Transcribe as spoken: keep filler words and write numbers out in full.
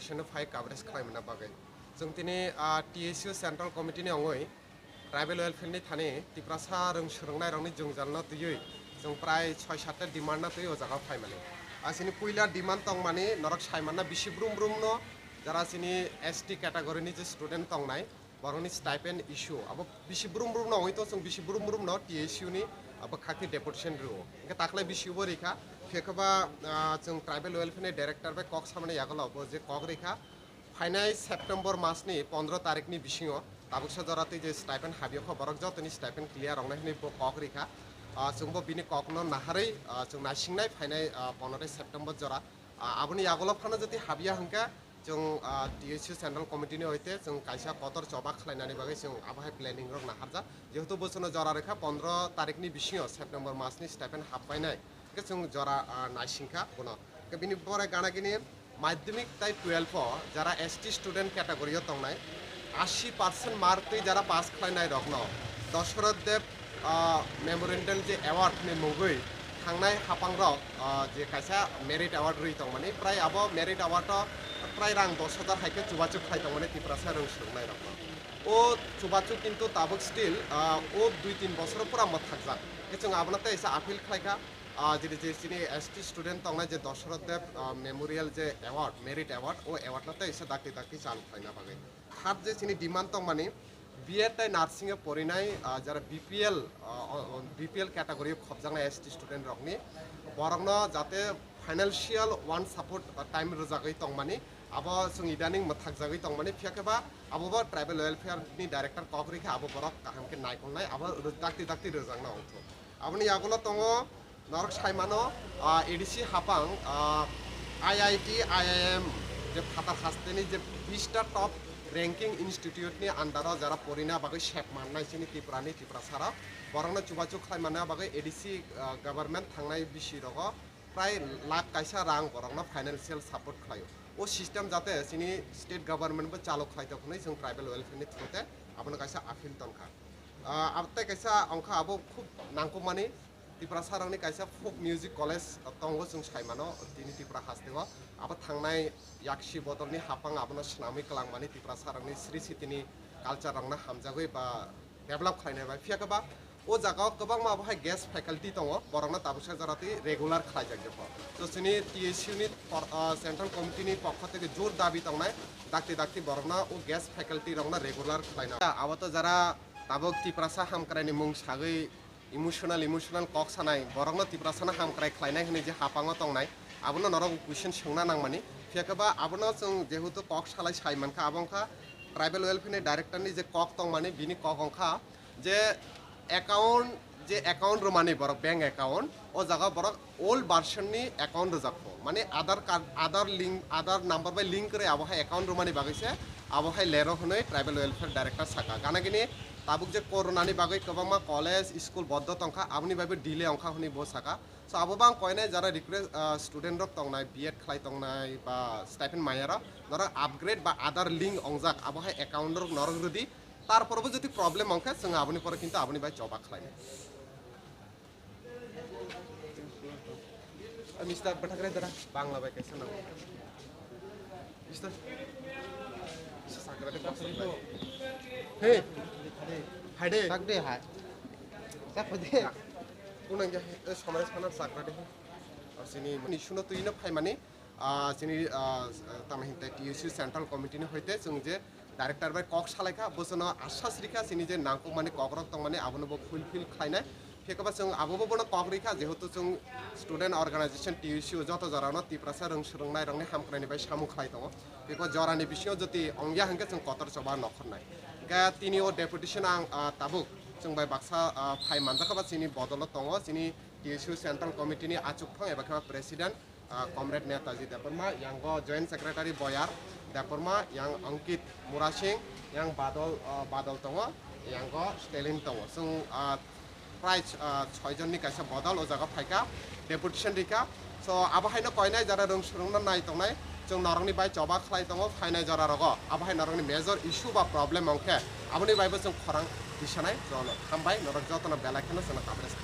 Seno phai coverage khlai manna bagwi. Chwng tini, ah, T S U Central Committee ni ongwi Tribal Welfare ni thani Tiprasa rwng swrwngnairokni jwngjalno twiwi chwng prai soi satta demand no twiwi o jaga phai mani. Ah, chini puila demand tongmani norok sai manna bisi brum brum no jara chini S T category ni je student tongnai, borokni stipend issue abo bisi brum brum no ongwi to chwng bisi brum brum no T S U ni abo khakti deputation rwo. Hwnkhe taklai bisi bo rikha, phiya khe ba, ah, chwng Tribal Welfare ni director bai kok samani yagulo bo je kok rikha, phainai September mas ni pondro tarik ni bisingo tabuksa jora twi je stipend habiyokha borok jotoni stipend clear wngnai hwnwi bo kok rikha. Ah, chwngbo bini kokno naharwi, ah, chwng naisingnai phainai, ah, pondro September jora. Ah, aboni yagulo phano jodi habiya hwnkhe chwng, ah, T S U Central Committee ni hoite chwng kaisa kotor choba khlainani bagwi chwng abo hai planning rok naharjak. Jehetu bosono jora rikha pondro tarik ni bisingo September mas ni stipend happainai. Hwnkhe chwng jora, ah, naisingkha bono. Hwnkhe bini pore gana gini madhyamik tai twelve o jara S T student category o tongnai, ashi percent mark twi jara pass khlainai rokno Dosoroth Deb, ah, Memorial je award ni mungwi thangnai hapang rok, ah, je kaisa merit award rwi tongmani, prai abo merit award o prai rang dos hajar hai khe chubachu khlai tongmani Tiprasa rwng swrwngnairokno. O chubachu kintu tabuk still, ah, o dui tin bosor pura mwthakjak. Hwnkhe chwng abono tei se appeal khlaikha, ah, jini je chini S T student tongnai je Dosoroth Deb, ah, Memorial je award, merit award, o award no tei se dakti dakti chal khlaina bagwi. Third je chini demand tongmani, B Ed tai nursing e porinai, ah, jara B P L, ah, o, o, B P L category o khopjaknai S T student rokni, borokno jate financial one support, ah, time rwjagwi tongmani, abo chwng idaning mwthakjagwi tongmani, phiya khe ba abo bo Tribal Welfare ni director kok rikha, abo borok kaham khe naikolnai, abo rw-, dakti dakti rwjakna ongthok. Aboni yagulo tongo, norok sai mano, ah, A D C hapang, ah, I I T, I I M je phatar hasteni je bista top ranking institute ni under o jara porina bagwi sep mannai chini Tripura ni Tiprasa rok, borokno chubachu khlai manna bagwi A D C, ah, government thangnai bisi rogo prai lakh kaisa rang borokno financial support khlaio. O system jate chini state government bo chalo khlai tok hwnwi chwng Tribal Welfare ni through te abono kaisa appeal tongkha. Ah, abo tei kaisa ongkha abo khub nangkukmani Tiprasa rokni kaisa folk music college tongo chwng sai mano tini Tripura hasteo. Abo thangnai yaksi bodolni hapang abono swnamwi kwlangmani Tiprasa rokni Sri Sitini culture rokno hamjagwi ba develop khlainai bai. Phiya khe ba o jaga o kwbangma abo hai guest faculty tongo, borokno tabuksa jora twi regular khlaijak jepho. To chini T S U ni por-, ah, Central Committee ni pokho theke jor dabi tongnai, dakti dakti borokno o guest faculty rokno regular khlaina. Abo to jara tabuk Tiprasa hamkraini mung sagwi emotional, emotional kok sanai, borokno Tiprasano hamkrai khlainai hwnwi je hapango tongnai, abono norok question swngna nangmani. Phiya khe ba abono chwng jehetu kok salai sai mankha, abo wngkha Tribal Welfare ni director ni je kok tongmani, bini kok wngkha je account, je account rwmani borok bank account, o jaga borok old version ni account rwjak kho, mane Aadhaar card, Aadhaar link, Aadhaar number bai link kwrwi abo hai account rwmani bagwi se abo hai lero hwnwi Tribal Welfare Director saka. Gana gini tabuk je corona ni bagwi kwbangma college, school boddo tongkha, aboni bai bo delay ongkha hwnwi bo saka. So abo bang koinai jara request, ah, student rok tongnai, B Ed khlai tongnai ba stipend maya rok, norok upgrade ba Aadhaar link ongjak abo hai account rok norok rwdi. Tarpor bo jodi problem ongkha, chwng aboni pore kintu aboni bai choba khlainai. Mister Bathakrai dara, Bangla bai kaisa nang. Mister. Sakra de basa bai. Hey. Hai de. Sak de hai. Sak de. Kunang ja, eh, samare sanar sakra de. Asini ni suno tu ino phai mani. Ah, chini, ah, tamo hinte T S U Central Committee ni hoite chwng je director bai kok salaikha, bosono asas rikha chini je nangkukmani kokrok tongmani abono bo fulfill khlainai. Phiya khe ba chwng abobo bono kok rikha, jehetu chwng student organization T S U joto jorano Tiprasa rwng swrwngnairokni hamkraini bai samung khlai tongo. Phiya khe jorani bisingo jodi ongya hwnkhe chwng kotor choba nokhornai. Hwnkhe tini o deputation ang, ah, tabuk chwng bai baksa, ah, phai manjakha ba chini bodolo tongo, chini T S U Central Committee ni achukphang eba khe ba president, ah, Comrade Netaji Debbarma, yango Joint Secretary Boyar Debbarma, yang Ankit Murasing, yang Badol, ah, Badol tongo, yango Stalin tongo. Chwng, ah, prai, ah, soi jonni kaisa bodol o jaga phaikha, deputation rikha. So, abo haino koinai jora rwng swrwngno nai tongnai, chwng norokni bai choba khlai tongo, phainai jora rogo. Abo hai norokni major issue ba problem ongkhe, aboni baibo chwng khorang tisanai jono. Hambai, norok jotono belai kheno chwngno coverage